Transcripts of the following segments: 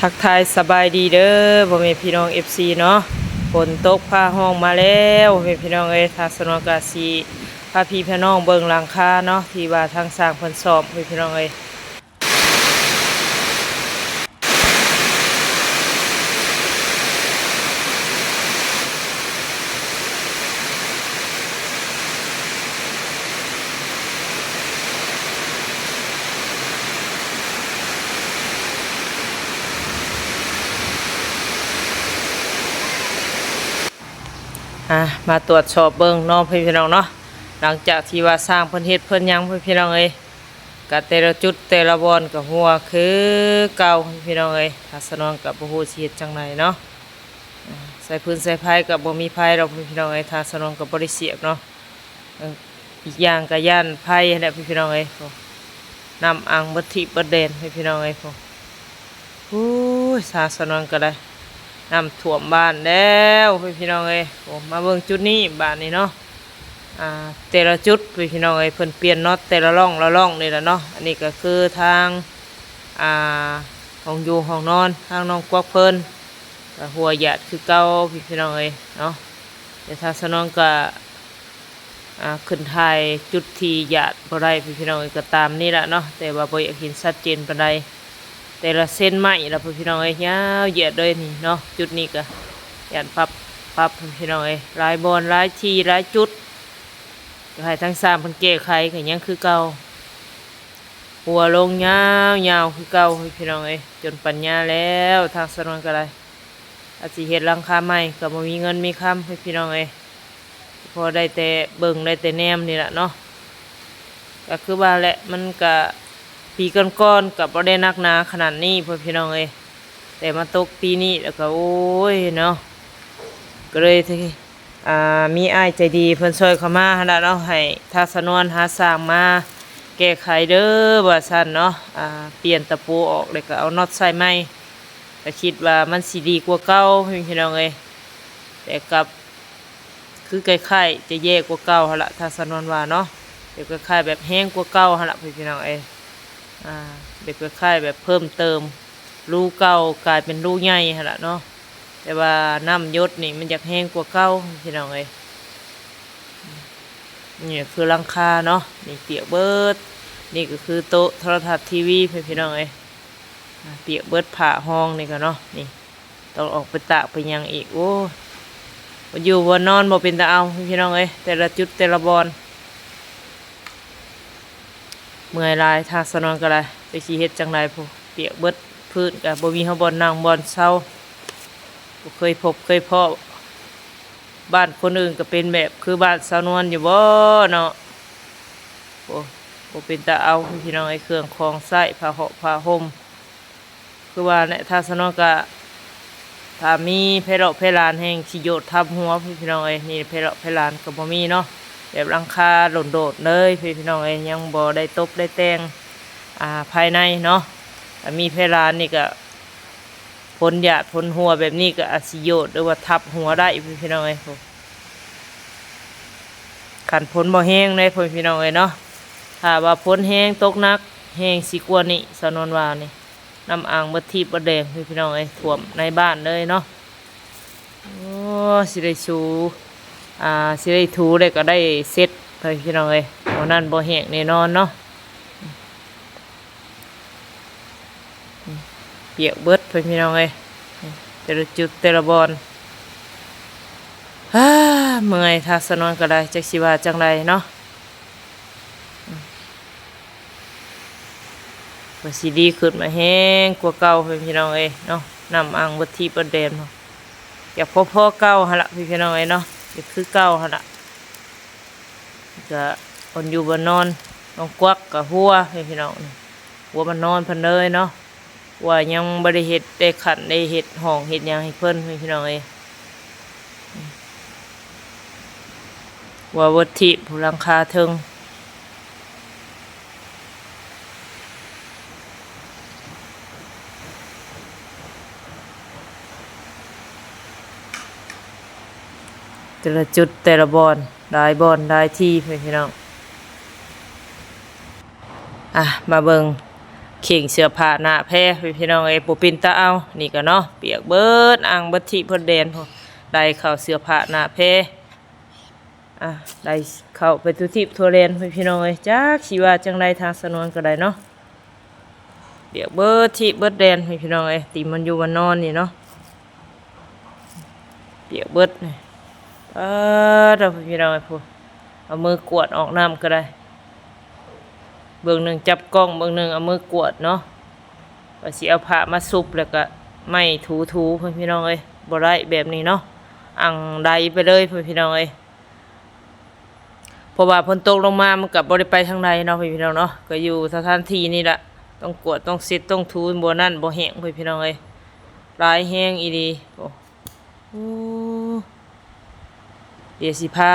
ທັກທາຍສະບາຍດີເດີ ພໍ່ແມ່ພີ່ນ້ອງ ເອັຟຊີ ເນາະ. ຝົນຕົກຟ້າຮ້ອງມາແລ້ວ ພໍ່ແມ່ພີ່ນ້ອງເອີຍ. ທາງສາວນວນກະຊິພາພີ່ພານ້ອງເບິ່ງຫຼັງຄາເນາະ ທີ່ວ່າທາງຊ່າງເພິ່ນສ້ອມ ພໍ່ແມ່ພີ່ນ້ອງເອີຍ. ອ່າ ມາຕວດສອບເບິ່ງເນາະ ພີ່ນ້ອງເນາະ. ຫຼັງຈາກທີ່ວ່າຊ່າງເພິ່ນເຮັດເພິ່ນຫຍັງ ພີ່ນ້ອງເອີຍ, ກະແຕ່ລະຈຸດແຕ່ລະບ່ອນກະຮົ່ວຄືເກົ່າ ພີ່ນ້ອງເອີຍ. ທາງສາວນວນກະບໍ່ຮູ້ຊິເຮັດຈັ່ງໃດເນາະ. ສາຍຟືນສາຍໄຟກະບໍ່ມີໃຜດອກ ພີ່ນ້ອງເອີຍ. ທາງສາວນວນກະບໍ່ໄດ້ສຽບເນາະ. ເອີ ອີກຢ່າງກະຢ້ານໄຟຫັ້ນແຫຼະ ພີ່ນ້ອງເອີຍ. ໂອ້ ນ້ຳອັ່ງເບິດທີ່ເບິດແດນ ພີ່ນ້ອງເອີຍ. ໂອ້ ໂອ້ຍ ທາງສາວນວນກະໄດ້ ນ້ຳຖ້ວມບ້ານແລ້ວ ພີ່ນ້ອງເອີຍ. ໂອ້ ມາເບິ່ງຈຸດນີ້ບາດນີ້ເນາະ. ອ່າ ແຕ່ລະຈຸດ ພີ່ນ້ອງເອີຍ ເພິ່ນປ່ຽນນັອດແຕ່ລະຮ່ອງລະຮ່ອງນີ້ລະເນາະ. ອັນນີ້ກະຄືທາງ ອ່າ ຫ້ອງຢູ່ຫ້ອງນອນທາງນ້ອງກວັກເພິ່ນ ກະຮົ່ວຢາດຄືເກົ່າ ພີ່ນ້ອງເອີຍເນາະ. ແຕ່ທາງສາວນວນກະ ອ່າ ຂຶ້ນຖ່າຍຈຸດທີ່ຢາດບໍ່ໄດ້ ພີ່ນ້ອງເອີຍ ກະຕາມນີ້ລະເນາະ. ແຕ່ວ່າບໍ່ຢາກເຫັນຊັດເຈນປານໃດ ແຕ່ລະເສັ້ນໄມ້ລະ ພີ່ນ້ອງເອີຍ ຍາວຢຽດເລີຍນີ້ເນາະ. ຈຸດນີ້ກະຢ້ານປັບ ປັບ ພີ່ນ້ອງເອີຍ ຫຼາຍບ່ອນຫຼາຍທີ່ຫຼາຍຈຸດ. ກະໃຫ້ທາງຊ່າງເພິ່ນແກ້ໄຂ ກະຍັງຄືເກົ່າ ຮົ່ວລົງຍາວໆຄືເກົ່າ ພີ່ນ້ອງເອີຍ. ຈົນປັນຍາແລ້ວ ທາງສາວນວນກະໄດ້ ອາດຊິເຮັດຫຼັງຄາໃໝ່ ກະບໍ່ມີເງິນມີຄຳ ພີ່ນ້ອງເອີຍ. ພໍໄດ້ແຕ່ເບິ່ງໄດ້ແຕ່ແນມນີ້ລະເນາະ. ກະຄືວ່າແຫຼະ ມັນກະ ປີກ່ອນໆກະບໍ່ໄດ້ໜັກໜາຂະໜາດນີ້ ພໍ່ແມ່ພີ່ນ້ອງເອີຍ. ແຕ່ມາຕົກປີນີ້ລະກະ ໂອ້ຍເນາະ ກະເລີຍ ອ່າ ມີອ້າຍໃຈດີເພິ່ນຊ່ອຍເຂົ້າມາຫັ້ນລະເນາະ ໃຫ້ທາງສາວນວນຫາຊ່າງມາແກ້ໄຂເດີ ວ່າຊັ້ນເນາະ. ອ່າ ປ່ຽນຕະປູອອກ ແລ້ວກະເອົານັອດໃສ່ໃໝ່ ກະຄິດວ່າມັນຊິດີກວ່າເກົ່າ ພີ່ນ້ອງເອີຍ. ແຕ່ກັບ ຄືຄ້າຍໆຈະແຍ່ກວ່າເກົ່າຫັ້ນລະ ທາງສາວນວນວ່າເນາະ. ແບບຄ້າຍໆແບບແຮງກວ່າເກົ່າຫັ້ນລະ ພີ່ນ້ອງເອີຍ. ອ່າ ແບບຄ້າຍໆແບບເພີ່ມເຕີມ ຮູເກົ່າກາຍເປັນຮູໃຫຍ່ຫັ້ນລະເນາະ. ແຕ່ວ່ານ້ຳຢົດນີ້ມັນຢາກແຮງກວ່າເກົ່າ ພີ່ນ້ອງເອີຍ. ນີ້ຄືຫຼັງຄາເນາະ ນີ້ປຽກເບິດ. ນີ້ກະຄືໂຕະໂທລະທັດທີວີ ພີ່ນ້ອງເອີຍ. ອ່າ ປຽກເບິດ ຜ້າຫ້ອງນີ້ກະເນາະ ນີ້ ຕ້ອງອອກໄປຕາກໄປຫຍັງອີກ. ໂອ້ ບໍ່ຢູ່ບໍ່ນອນ ບໍ່ເປັນຕາເອົາ ພີ່ນ້ອງເອີຍ ແຕ່ລະຈຸດແຕ່ລະບ່ອນ. ເມື່ອຍຫຼາຍ ທາງສາວນວນກະໄດ້ ຈັກຊິເຮັດຈັ່ງໃດພຸ້ນ ປຽກເບິດ ພື້ນກະບໍ່ມີເຮົາບ່ອນນັ່ງບ່ອນເຊົາ. ບໍ່ເຄີຍພົບເຄີຍພໍ້ ບ້ານຄົນອື່ນກະເປັນແບບຄືບ້ານສາວນວນຢູ່ບໍ່ເນາະ. ໂອ້ ບໍ່ເປັນຕາເອົາ ພີ່ນ້ອງເອີຍ. ເຄື່ອງຂອງໃຊ້ ຜ້າເຫາະຜ້າຫົ່ມ ຄືວ່າແຫຼະ ທາງສາວນວນກະ ຖ້າມີແພເລາະແພລານແຮ່ງຊິໂຍດທັບຫົວ ພີ່ນ້ອງເອີຍ. ນີ້ແພເລາະແພລານກະບໍ່ມີເນາະ ແບບຫຼັງຄາໂດດໆເລີຍ ພີ່ນ້ອງເອີຍ. ຍັງບໍ່ໄດ້ຕົບໄດ້ແຕ່ງ ອ່າ ພາຍໃນເນາະ. ຖ້າມີແພລານນີ້ກະ ຝົນຢາດຝົນຮົ່ວແບບນີ້ກະອາດຊິໂຍດ ຫຼືວ່າທັບຫົວໄດ້ ພີ່ນ້ອງເອີຍ. ໂອ້ ຄັນຝົນບໍ່ແຮງເດ້ ພໍ່ແມ່ພີ່ນ້ອງເອີຍເນາະ. ຖ້າວ່າຝົນແຮງຕົກໜັກແຮງຊິກວ່ານີ້ ສາວນວນວ່ານີ້ ນ້ຳອັ່ງເບິດທີ່ເບິດແດນ ພີ່ນ້ອງເອີຍ ຖ້ວມໃນບ້ານເລີຍເນາະ. ໂອ້ ຊິໄດ້ສູ ອ່າ ຊິໄດ້ຖູ ແລ້ວກະໄດ້ເຊັດ ພີ່ນ້ອງເອີຍ. ບໍ່ນັ້ນບໍ່ແຫ້ງແນ່ນອນເນາະ. ປຽກເບິດ ພີ່ນ້ອງເອີຍ ແຕ່ລະຈຸດແຕ່ລະບ່ອນ. ອາ ເມື່ອຍ ທາງສາວນວນກະໄດ້ ຈັກຊິວ່າຈັ່ງໃດເນາະ. ວ່າຊິດີຂຶ້ນມາແຮງກວ່າເກົ່າ ພີ່ນ້ອງເອີຍເນາະ. ນ້ຳອັ່ງເບິດທີ່ເບິດແດນເນາະ. ຢາກພໍໆເກົ່າຫັ້ນລະ ພີ່ນ້ອງເອີຍເນາະ. ຢາກຄືເກົ່າຫັ້ນລະ. ກະບ່ອນຢູ່ບ່ອນນອນ ນ້ອງກວັກກະຮົ່ວ ພີ່ນ້ອງ ຮົ່ວບ່ອນນອນເພິ່ນເລີຍເນາະ. ວ່າຍັງບໍ່ໄດ້ເຮັດ ໄດ້ຂັ້ນ ໄດ້ເຮັດຫ້ອງເຮັດຫຍັງໃຫ້ເພິ່ນ ພີ່ນ້ອງເອີຍ. ວ່າເບິດທີ່ ຜູ້ຫຼັງຄາເທິງ ແຕ່ລະຈຸດແຕ່ລະບ່ອນ ຫຼາຍບ່ອນຫຼາຍທີ່ ພີ່ນ້ອງ. ອ່ະ ມາເບິ່ງ ເຄັ່ງເສື້ອຜ້າໜ້າແພ ພີ່ນ້ອງເອີຍ ບໍ່ເປັນຕາເອົາ. ນີ້ກໍເນາະ ປຽກເບິດອ່າງເບິດທິເບິດແດນ ໄດ້ເຂົ້າເສື້ອຜ້າໜ້າແພ ອ່າ ໄດ້ເຂົ້າໄປທົ່ວທິດທົ່ວແດນ ພີ່ນ້ອງເອີຍ. ຈັກຊິວ່າຈັ່ງໃດ ທາງສະໜວນກໍໄດ້ເນາະ ປຽກເບິດທິເບິດແດນ ພີ່ນ້ອງເອີຍ. ຕີນມັນຢູ່ມັນນອນນີ້ເນາະ ປຽກເບິດນີ້ ປາດເດີ ພີ່ນ້ອງເອີຍ ພຸ້ນ ເອົາມືກວດອອກນ້ຳກໍໄດ້ ເບິ່ງໜຶ່ງຈັບກ້ອງ ເບິ່ງໜຶ່ງເອົາມືກວດເນາະ. ວ່າຊິເອົາຜ້າມາຊຸບ ແລ້ວກໍໄມ້ຖູໆ ພີ່ນ້ອງເອີຍ ບໍ່ໄດ້ແບບນີ້ເນາະ ອັ່ງໄດໄປເລີຍ ພີ່ນ້ອງເອີຍ. ເພາະວ່າຝົນຕົກລົງມາ ມັນກໍບໍ່ໄດ້ໄປທາງໃດເນາະ ພີ່ນ້ອງເນາະ ກໍຢູ່ສະຖານທີ່ນີ້ລະ ຕ້ອງກວດ ຕ້ອງເຊັດ ຕ້ອງຖູ ບໍ່ນັ້ນບໍ່ແຫ້ງ ພີ່ນ້ອງເອີຍ ຫຼາຍແຮງອີ່ຫຼີ. ໂອ້ ໂອ້ ດຽວຊິພາ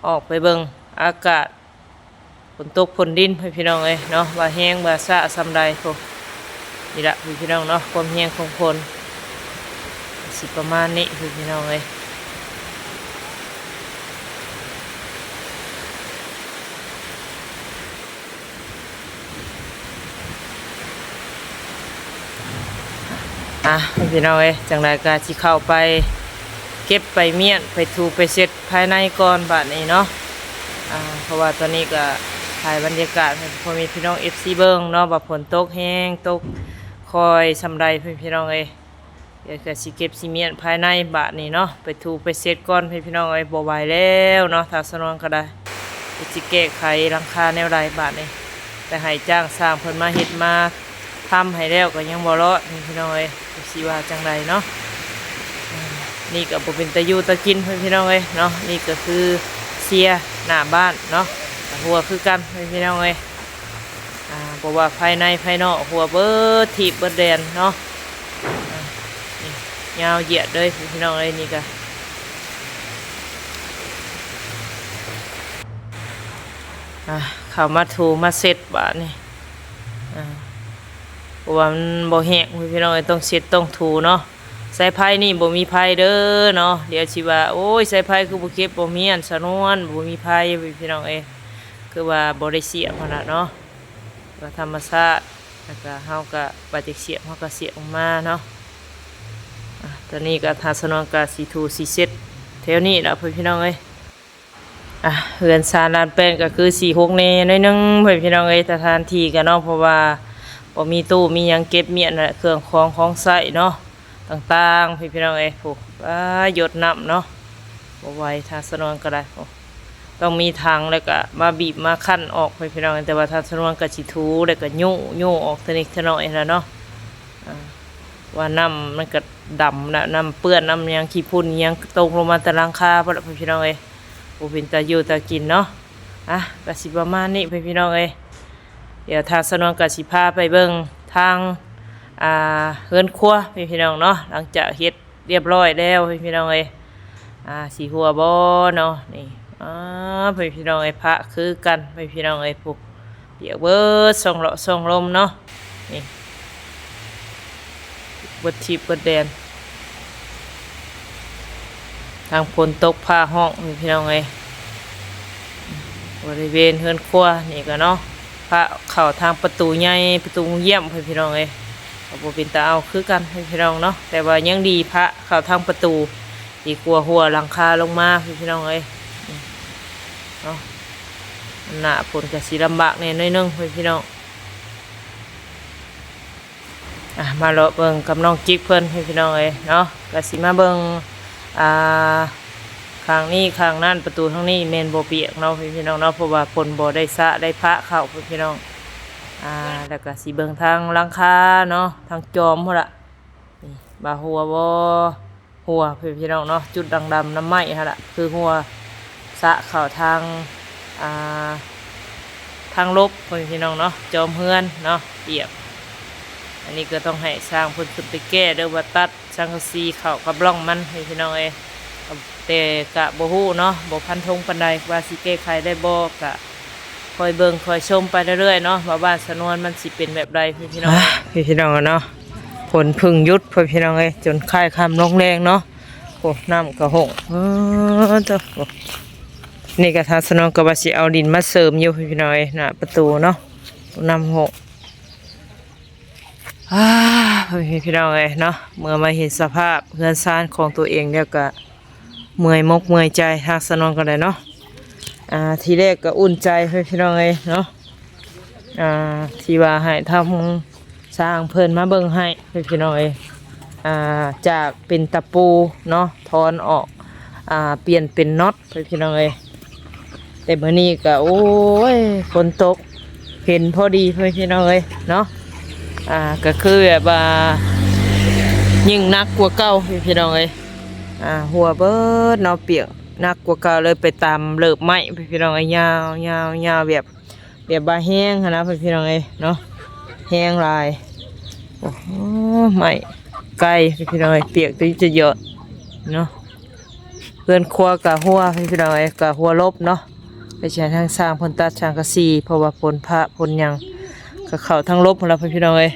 ອອກໄປເບິ່ງອາກາດຝົນຕົກຝົນດິນ ພີ່ນ້ອງເອີຍເນາະ ວ່າແຮງວ່າຊ້າສ່ຳໃດ. ໂອ້ ນີ້ລະ ພີ່ນ້ອງເນາະ ຄວາມແຮງຂອງຝົນ ຊິປະມານນີ້ ພີ່ນ້ອງເອີຍ. ອ່ະ ພີ່ນ້ອງເອີຍ ຈັ່ງໃດກໍຊິເຂົ້າໄປເກັບໄປມ້ຽນ ໄປຖູໄປເຊັດພາຍໃນກ່ອນບາດນີ້ເນາະ. ອ່າ ເພາະວ່າຕອນນີ້ກໍຖ່າຍບັນຍາກາດໃຫ້ພໍ່ແມ່ພີ່ນ້ອງ ເອັຟຊີ ເບິ່ງເນາະ ວ່າຝົນຕົກແຮງ ຕົກຄ່ອຍສ່ຳໃດ ພີ່ນ້ອງເອີຍ. ດຽວກໍຊິເກັບຊິມ້ຽນພາຍໃນບາດນີ້ເນາະ ໄປຖູໄປເຊັດກ່ອນ ພີ່ນ້ອງເອີຍ. ບໍ່ໄຫວແລ້ວເນາະ ທາງສະໜວນກໍໄດ້ ຊິແກ້ໄຂຫຼັງຄາແນວໃດບາດນີ້ ໄປໃຫ້ຈ້າງຊ່າງເພິ່ນມາເຮັດມາທຳໃຫ້ແລ້ວກໍຍັງບໍ່ລອດ ພີ່ນ້ອງເອີຍ ຊິວ່າຈັ່ງໃດເນາະ. ນີ້ກໍບໍ່ເປັນຕາຢູ່ຕາກິນ ພີ່ນ້ອງເອີຍເນາະ. ນີ້ກໍຄືເຊຍໜ້າບ້ານເນາະ ກໍຮົ່ວຄືກັນ ພີ່ນ້ອງເອີຍ. ອ່າ ບໍ່ວ່າພາຍໃນພາຍນອກ ຮົ່ວເບິດທິດເບິດແດນເນາະ. ອ່າ ນີ້ ຍາວຢຽດເລີຍ ພີ່ນ້ອງເອີຍ ນີ້ກະ ອ່າ ເຂົ້າມາຖູມາເຊັດບາດນີ້. ອ່າ ເພາະວ່າມັນບໍ່ແຫ້ງ ພີ່ນ້ອງເອີຍ ຕ້ອງເຊັດຕ້ອງຖູເນາະ. ສາຍໄຟນີ້ບໍ່ມີໄຟເດີເນາະ. ດຽວຊິວ່າ ໂອ້ຍ ສາຍໄຟຄືບໍ່ເກັບ ບໍ່ມີອັນສະນວນ ບໍ່ມີໄຟ ພີ່ນ້ອງເອີຍ ຄືວ່າບໍ່ໄດ້ສຽບຫັ້ນລະເນາະ. ກໍທຳມະຊາດ ແລ້ວກໍເຮົາກໍບາດຈະສຽບ ເຮົາກໍສຽບອອກມາເນາະ. ອ່າ ຕອນນີ້ກໍທາງສະໜວນກໍຊິຖູຊິເຊັດແຖວນີ້ລະ ພີ່ນ້ອງເອີຍ. ອ່າ ເຮືອນຊານລານແປ້ນກໍຄືຊິຮົກແດ່ໜ້ອຍໜຶ່ງ ພີ່ນ້ອງເອີຍ ສະຖານທີ່ກໍເນາະ ເພາະວ່າບໍ່ມີຕູ້ມີຫຍັງເກັບມ້ຽນ ເຄື່ອງຂອງຂອງໃຊ້ເນາະ ຕ່າງໆ ພີ່ນ້ອງເອີຍ. ໂອ້ ອ່າ ຢົດນ້ຳເນາະ ບໍ່ໄຫວ ທາງສະໜວນກໍໄດ້. ໂອ້ ຕ້ອງມີຖັງ ແລ້ວກໍມາບີບມາຄັ້ນອອກ ພີ່ນ້ອງ. ແຕ່ວ່າທາງສະໜວນກໍຊິຖູ ແລ້ວກໍຍູ້ ຍູ້ອອກເທື່ອນິດເທື່ອໜ້ອຍຫັ້ນລະເນາະ. ອ່າ ວ່ານ້ຳມັນກໍດຳນະ ນ້ຳເປື້ອນ ນ້ຳຫຍັງ ຂີ້ຝຸ່ນຫຍັງຕົກລົງມາແຕ່ຫຼັງຄາພຸ້ນລະ ພີ່ນ້ອງເອີຍ. ບໍ່ເປັນຕາຢູ່ຕາກິນເນາະ. ອ່ະ ກໍຊິປະມານນີ້ ພີ່ນ້ອງເອີຍ. ດຽວທາງສະໜວນກໍຊິພາໄປເບິ່ງທາງ ອ່າ ເຮືອນຄົວ ພີ່ນ້ອງເນາະ. ຫຼັງຈາກເຮັດ ຮຽບຮ້ອຍແລ້ວ ພີ່ນ້ອງເອີຍ. ອ່າ ຊິຮົ່ວບໍ່ເນາະ ນີ້. ອ່າ ພີ່ນ້ອງເອີຍ ພະຄືກັນ ພີ່ນ້ອງເອີຍ ພຸ້ນ ປຽກເບິດຊ່ອງເລາະຊ່ອງລົມເນາະ ນີ້ ເບິດທິດເບິດແດນ ທັງຝົນຕົກຟ້າຮ້ອງ ພີ່ນ້ອງເອີຍ. ບໍລິເວນເຮືອນຄົວນີ້ກໍເນາະ ພະເຂົ້າທາງປະຕູໃຫຍ່ ປະຕູຢ້ຽມ ພີ່ນ້ອງເອີຍ. ກໍບໍ່ເປັນຕາເອົາຄືກັນ ພີ່ນ້ອງເນາະ ແຕ່ວ່າຍັງດີພະເຂົ້າທາງປະຕູ ດີກວ່າຮົ່ວຫຼັງຄາລົງມາ ພີ່ນ້ອງເອີຍ ເນາະ. ໜ້າຝົນກໍຊິລຳບາກແດ່ໜ້ອຍໜຶ່ງ ພີ່ນ້ອງ. ອ່ະ ມາເລາະເບິ່ງກັບນ້ອງຈິກເພິ່ນ ພີ່ນ້ອງເອີຍເນາະ. ກໍຊິມາເບິ່ງ ອ່າ ຂ້າງນີ້ຂ້າງນັ້ນ ປະຕູທາງນີ້ແມ່ນບໍ່ປຽກເນາະ ພີ່ນ້ອງເນາະ ເພາະວ່າຝົນບໍ່ໄດ້ສະໄດ້ພະເຂົ້າ ພີ່ນ້ອງ. ອ່າ ແລ້ວກໍຊິເບິ່ງທາງຫຼັງຄາເນາະ ທາງຈອມພຸ້ນລະ ນີ້ ວ່າຮົ່ວບໍ່ ຮົ່ວ ພີ່ນ້ອງເນາະ. ຈຸດດຳໆ ນຳໄມ້ຫັ້ນລະ ຄືຮົ່ວສະເຂົ້າທາງ ອ່າ ທາງລົບ ພີ່ນ້ອງເນາະ ຈອມເຮືອນເນາະ ປຽກ. ອັນນີ້ກໍຕ້ອງໃຫ້ຊ່າງເພິ່ນຂຶ້ນໄປແກ້ເດີ ວ່າຕັດ ສັງກະສີເຂົ້າກັບຮ່ອງມັນ ພີ່ນ້ອງເອີຍ. ແຕ່ກະບໍ່ຮູ້ເນາະ ບໍ່ຟັນທົງປານໃດ ວ່າຊິແກ້ໄຂໄດ້ບໍ່. ກະຄອຍເບິ່ງຄອຍຊົມໄປເລື້ອຍໆເນາະ ວ່າບ້ານສະນວນມັນຊິເປັນແບບໃດ ພີ່ນ້ອງ. ອ່ະ ພີ່ນ້ອງເນາະ ຝົນເພິ່ງຢຸດ ພີ່ນ້ອງເອີຍ ຈົນຄ້າຍຄ່ຳລົງແລງເນາະ. ໂອ້ ນ້ຳກະຫົງ ເອີ ເຈົ້າ. ນີ້ກະທາງສະນວນກະວ່າຊິເອົາດິນມາເສີມຢູ່ ພີ່ນ້ອງເອີຍ ໜ້າປະຕູເນາະ ນ້ຳຫົງ. ອ້າ ພໍ່ແມ່ພີ່ນ້ອງເອີຍເນາະ ເມື່ອມາເຫັນສະພາບເຮືອນຊານຂອງຕົວເອງແລ້ວກະເມື່ອຍມົກເມື່ອຍໃຈ ທາງສາວນວນກໍໄດ້ເນາະ ອ່າ ທີແລກກໍອຸ່ນໃຈ ພໍ່ແມ່ພີ່ນ້ອງເອີຍເນາະ ອ່າ ທີ່ວ່າໃຫ້ທາງຊ່າງເພິ່ນມາເບິ່ງໃຫ້ ພໍ່ແມ່ພີ່ນ້ອງເອີຍ ອ່າ ຈາກເປັນຕະປູເນາະ ຖອນອອກ ອ່າ ປ່ຽນເປັນນັອດ ພໍ່ແມ່ພີ່ນ້ອງເອີຍ ແຕ່ມື້ນີ້ກໍ ໂອ້ຍ ຝົນຕົກ ເຫັນພໍດີ ພໍ່ແມ່ພີ່ນ້ອງເອີຍເນາະ ອ່າ ກໍຄືແບບວ່າຍິ່ງໜັກກວ່າເກົ່າ ພໍ່ແມ່ພີ່ນ້ອງເອີຍ ອ່າ ຮົ່ວເບິດເນາະ ປຽກໜັກກວ່າເກົ່າເລີຍ ໄປຕາມເລີບໄມ້ ພໍ່ແມ່ພີ່ນ້ອງເອີຍ ຍາວໆ ຍາວແບບ ແບບວ່າແຮງຫັ້ນນະ ພໍ່ແມ່ພີ່ນ້ອງເອີຍເນາະ ແຮງຫຼາຍ ໂອ້ໂຫ ໄມ້ໄກ ພໍ່ແມ່ພີ່ນ້ອງເອີຍ ປຽກຈົນຈະຢອດເນາະ ເຮືອນຄົວກະຮົ່ວ ພໍ່ແມ່ພີ່ນ້ອງເອີຍ ກະຮົ່ວລົບເນາະ ໄປໃຊ້ທາງຊ່າງເພິ່ນຕັດສັງກະສີ ເພາະວ່າຝົນຟ້າຝົນຫຍັງກະເຂົ້າທາງລົບຫັ້ນລະ ພໍ່ແມ່ພີ່ນ້ອງເອີຍ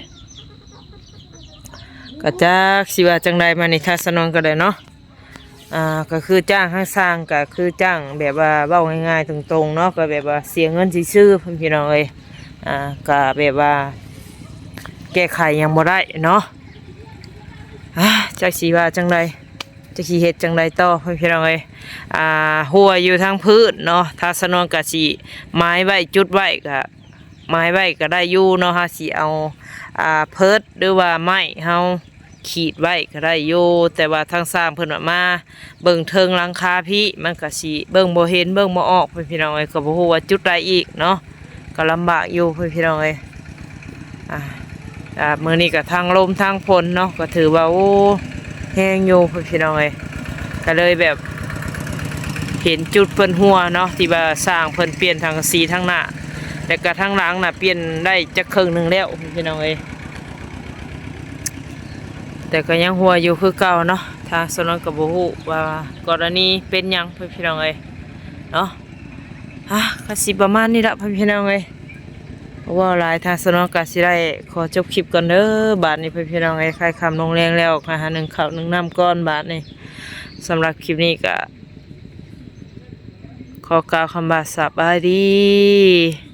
ກະຈັກຊິວ່າຈັ່ງໃດ ມານີ້ ທາງສາວນວນກໍໄດ້ເນາະ ອ່າ ກໍຄືຈ້າງທາງຊ່າງ ກໍຄືຈ້າງແບບວ່າເວົ້າງ່າຍໆ ຕົງໆ ເນາະ ກໍແບບວ່າເສຍເງິນຊື່ໆ ພີ່ນ້ອງເອີຍ ອ່າ ກໍແບບວ່າແກ້ໄຂຫຍັງບໍ່ໄດ້ເນາະ ອ່າ ຈັກຊິວ່າຈັ່ງໃດ ຈັກຊິເຮັດຈັ່ງໃດຕໍ່ ພີ່ນ້ອງເອີຍ ອ່າ ຮົ່ວຢູ່ທາງພື້ນເນາະ ທາງສາວນວນກໍຊິໝາຍໄວ້ ຈຸດໄວ້ ກໍໝາຍໄວ້ກໍໄດ້ຢູ່ເນາະ ເຮົາຊິເອົາ ອ່າ ເພີດ ຫຼືວ່າໄມ້ເຮົາ ຂີດໄວ້ກໍໄດ້ຢູ່ ແຕ່ວ່າທາງຊ່າງເພິ່ນວ່າມາເບິ່ງເທິງຫຼັງຄາພີ້ ມັນກໍຊິເບິ່ງບໍ່ເຫັນເບິ່ງບໍ່ອອກ ພີ່ນ້ອງເອີຍ ກໍບໍ່ຮູ້ວ່າຈຸດໃດອີກເນາະ ກໍລຳບາກຢູ່ ພີ່ນ້ອງເອີຍ ອ່າ ອ່າ ມື້ນີ້ກໍທັງລົມທັງຝົນເນາະ ກໍຖືວ່າ ໂອ້ ແຮງຢູ່ ພີ່ນ້ອງເອີຍ ກໍເລີຍແບບເຫັນຈຸດເພິ່ນຮົ່ວເນາະ ທີ່ວ່າຊ່າງເພິ່ນປ່ຽນສັງກະສີທາງໜ້າ ແລ້ວກໍທາງຫຼັງນະ ປ່ຽນໄດ້ຈັກເຄິ່ງໜຶ່ງແລ້ວ ພີ່ນ້ອງເອີຍ. ແຕ່ກໍຍັງຮົ່ວຢູ່ຄືເກົ່າເນາະ ທາງສາວນວນກໍບໍ່ຮູ້ວ່າກໍລະນີເປັນຫຍັງ ພີ່ນ້ອງເອີຍເນາະ ອ່າ ກໍຊິປະມານນີ້ລະ ພີ່ນ້ອງເອີຍ ເວົ້າຫຼາຍ ທາງສາວນວນກໍຊິໄດ້ຂໍຈົບຄລິບກ່ອນເດີ ບາດນີ້ ພີ່ນ້ອງເອີຍ ຄ້າຍຄ່ຳລົງແລງແລ້ວ ຫາໜຶ້ງເຂົ້າໜຶ້ງນ້ຳກ່ອນ ບາດນີ້ ສຳລັບຄລິບນີ້ກໍຂໍກ່າວຄຳວ່າສະບາຍດີ.